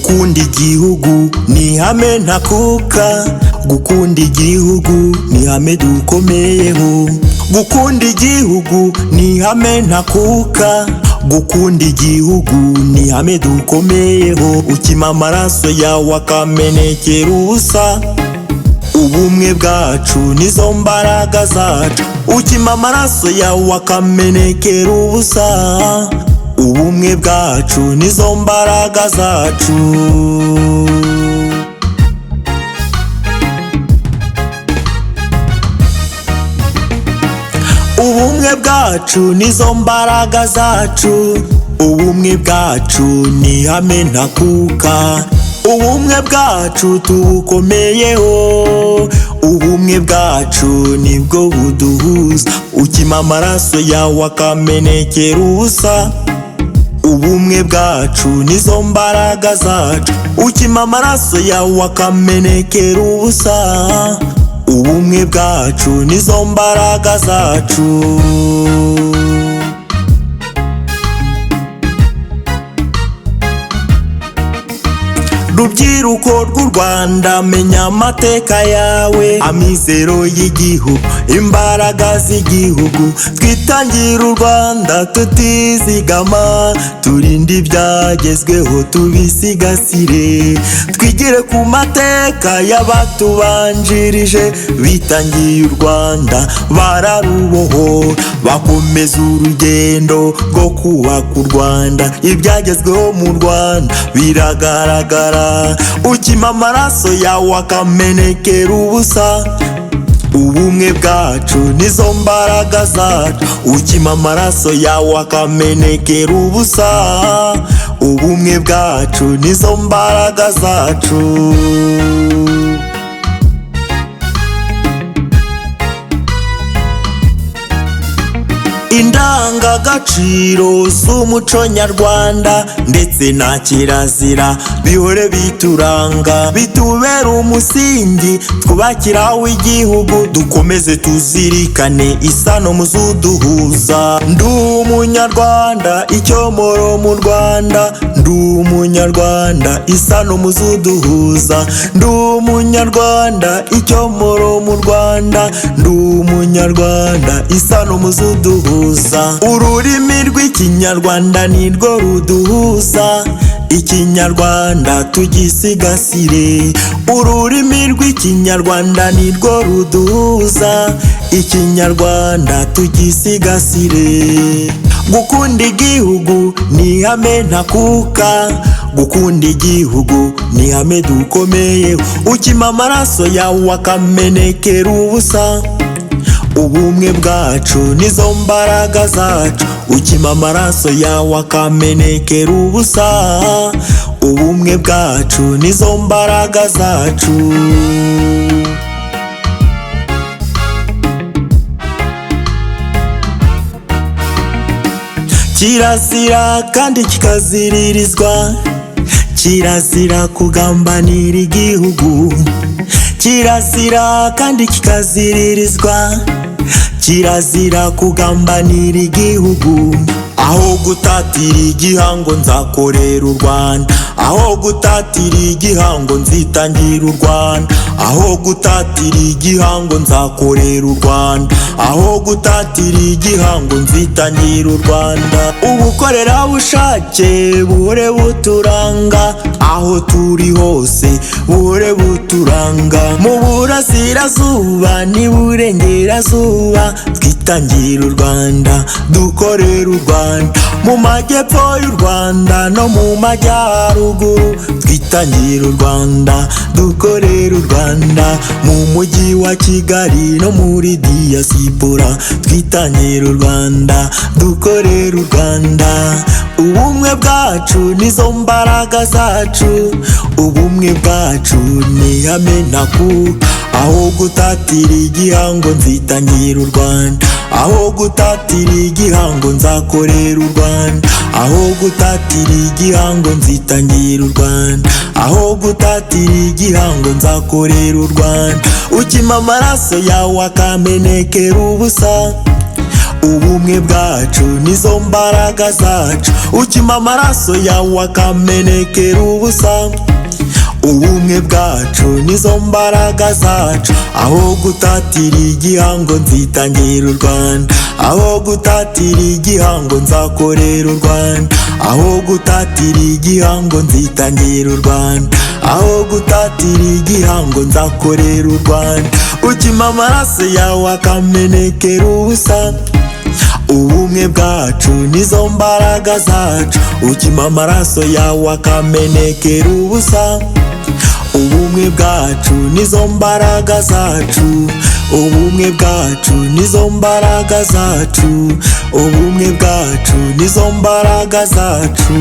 Gukunda igihugu ni ihame ntakuka, gukunda igihugu ni ihame dukomeyeho. Gukunda igihugu ni ihame ntakuka, gukunda igihugu ni ihame dukomeyeho. Ukima amaraso yawe akamenekera ubusa, ubumwe bwacu nizo mbaraga zacu. Ukima amaraso yawe akamenekera ubusa, ubumwe bwacu nizo mbaraga zacu. Ubumwe bwacu nizo mbaraga zacu, ubumwe bwacu ni ihame ntakuka. Ubumwe bwacu tubukomeyeho, ubumwe bwacu nibwo buduhuza. Ukima amaraso yawe akamenekera ubusa, ubumwe bwacu nizo mbaraga zacu. Ukima amaraso yawe akamenekera ubusa, ubumwe bwacu nizo mbaraga zacu. Rubyiruko rw'u Rwanda, menya amateka yawe, amizero y'igihugu, imbaraga z'igihugu. Twitangire u Rwanda tutizigama, turinde ibyagezweho tubisigasire. Twigire ku mateka y'abatubanjirije, bitangiye u Rwanda bararubohora, bakomeza urugendo rwo kubaka u Rwanda. Ibyagezweho mu Rwanda biragaragara. Ukima amaraso yawe akamenekera ubusa, ubumwe bwacu nizo mbaraga zacu. Ukima amaraso yawe akamenekera ubusa, ubumwe bwacu nizo mbaraga zacu. Indangagaciro z'umuco nyarwanda ndetse na kirazira bihore bituranga, bitubera umusingi twubakiraho igihugu. Dukomeze tuzirikane isano muzuduhuza. Ndi umunyarwanda icyomoro mu Rwanda, ndi umunyarwanda isano muzuduhuza. Ndi umunyarwanda icyomoro mu Rwanda, ndi umunyarwanda isano muzuduhuza. Ururimi rw'ikinyarwanda nirwo ruduhuza, ikinyarwanda tugisigasire. Ururimi rw'ikinyarwanda nirwo ruduhuza, ikinyarwanda tugisigasire. Gukunda igihugu ni ihame ntakuka, gukunda igihugu ni ihame dukomeyeho. Ukima amaraso yawe akamenekera ubusa, ubumwe bwacu nizo mbaraga zacu. Ukima amaraso yawe akamenekera ubusa, ubumwe bwacu nizo mbaraga zacu. Kirazira kandi kikaziririzwa, kirazira kugambanira igihugu. Kirazira kandi kikaziririzwa, kirazira kugambanira igihugu. Aho gutatira igihango nzakorera u Rwanda, aho gutatira igihango nzitangira u Rwanda, aho gutatira igihango nzakorera u Rwanda, aho gutatira igihango nzitangira u Rwanda. Ubukorerabushake buhore buturanga, aho turi hose buhore buturanga. Mu burasirazuba n'iburengerazuba twitangira u Rwanda, dukorera u Rwanda. Mu majyepfo y'u Rwanda no mu majyaruguru twitangira u Rwanda, dukorera u Rwanda. Mu mujyi wa Kigali no muri diaspora twitangira u Rwanda, dukorera u Rwanda. Ubumwe bwacu nizo mbaraga zacu, ubumwe bwacu ni ihame ntakuka. Aho gutatira igihango nzitangira u Rwanda, aho gutatira igihango nzakorera u Rwanda, aho gutatira igihango nzitangira u Rwanda, aho gutatira igihango nzakorera u Rwanda. Ukima amaraso yawe akamenekera ubusa, Ubumwe bwacu nizo mbaraga zacu, ukima amaraso yawe akamenekera ubusa. Ubumwe bwacu nizo mbaraga zacu, aho gutatira igihango nzitangira u Rwanda, aho gutatira igihango nzakorera u Rwanda, aho gutatira igihango nzitangira u Rwanda, aho gutatira igihango nzakorera u Rwanda. Ukima amaraso yawe akamenekera ubusa. Ubumwe bwacu nizo mbaraga zacu, ukima amaraso yawe akamenekera ubusa. Ubumwe bwacu nizo mbaraga zacu, ubumwe bwacu nizo mbaraga zacu, ubumwe bwacu nizo mbaraga zacu.